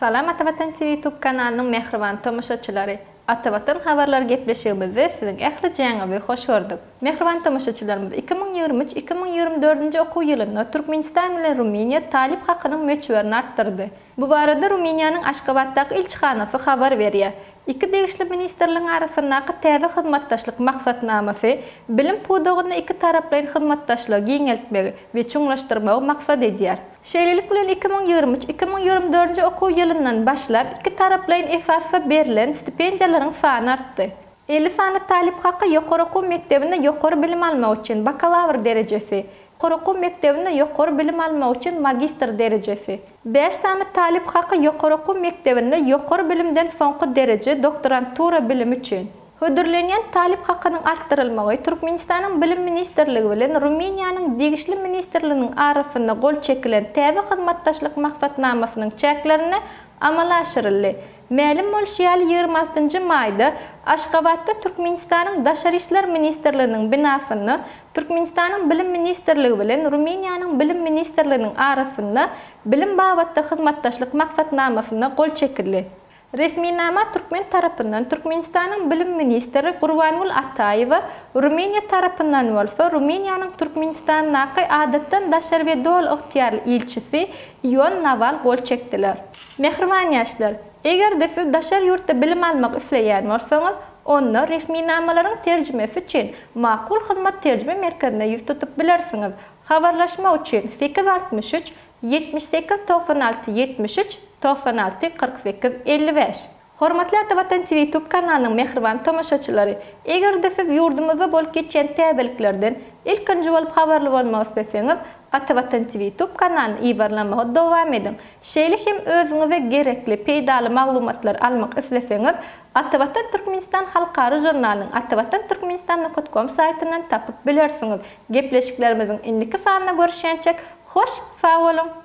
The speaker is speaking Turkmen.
Salam Atavatan TV YouTube kanalynyň mähriban tomaşaçylary! Atavatan habarlar gepleşigimizde siziň ählijäňizi hoş gördük. Mähriban tomaşaçylarymyz 2023, 2024-nji okuw ýylynda Türkmenistan bilen Rumyniýa talyp hakynyň möçberini artdyrdy. Bu barada Rumyniýanyň Aşgabatdaky ilçihanasy habar berýär. Iki degişli ministrligiň arasyndaky täze hyzmatdaşlyk maksatnamasy bilim pudagynda ikitaraplaýyn hyzmatdaşlygy giňeltmegi we çuňlaşdyrmagy maksat edýär. Şeýlelik bilen, 2023, 2024-nji okuw ýylyndan başlap ikitaraplaýyn esasda berlen stipendiýalaryň sany artdy. 50 sany talyp haky ýokary okuw mekdebinde ýokary bilim almak üçin bakalawr derejesi, ýokary okuw mekdebinde ýokary bilim almak üçin magistr derejesi, Bäş sany talyp haky ýokary okuw mekdebinde ýokary bilimden soňky dereje doktorantura bilimi üçin. Hödürlenýän talyp hakynyň artdyrylmagy Türkmenistanyň Bilim ministrligi bilen Rumyniýanyň degişli ministrliginiň arasynda gol çekilen täze hyzmatdaşlyk maksatnamasynyň çäklerinde amala aşyryldy. Mälim bolşy ýaly, 26 nji maýda Aşgabatda Türkmenistanyň Daşary işler ministrliginiň binasynda Türkmenistanyň Bilim ministrligi bilen Rumyniýanyň Bilim ministrliginiň arasynda bilim babatda hyzmatdaşlyk maksatnamasyna gol çekildi. Resminama türkmen tarapyndan Türkmenistanyň bilim ministri Gurbangül Ataýewa, Rumyniýa tarapyndan bolsa Rumyniýanyň Türkmenistandaky Adatdan daşary we Doly ygtyýarly ilçisi Ion Nawal gol çekdiler. Mähriban ýaşlar, eger-de siz daşary ýurtda bilim almak isleýän bolsaňyz, onda resminamalaryň terjimesi üçin Makul Hyzmat terjime merkezine ýüz tutup bilersiňiz. Habarlaşmak üçin 863 78 96 73 96 48 55. Hormatly Atavatan TV YouTube kanalynyň mähriban tomaşaçylary, eger-de siz ýurdumyzda bolup geçýän täzeliklerden ilkinji bolup habarly bolmak isleseňiz, Atavatan TV YouTube kanalyny yzarlamagy dowam ediň. Şeýle hem özüňize gerekli, peýdaly maglumatlary almak isleseňiz, Atavatan Türkmenistan halkara žurnalynyň atavatan türkmenistan nokat kom saýtyndan tapyp bilersiňiz. Gepleşiklerimiziň indiki sanynda görüşýänçäk, hoş sag boluň!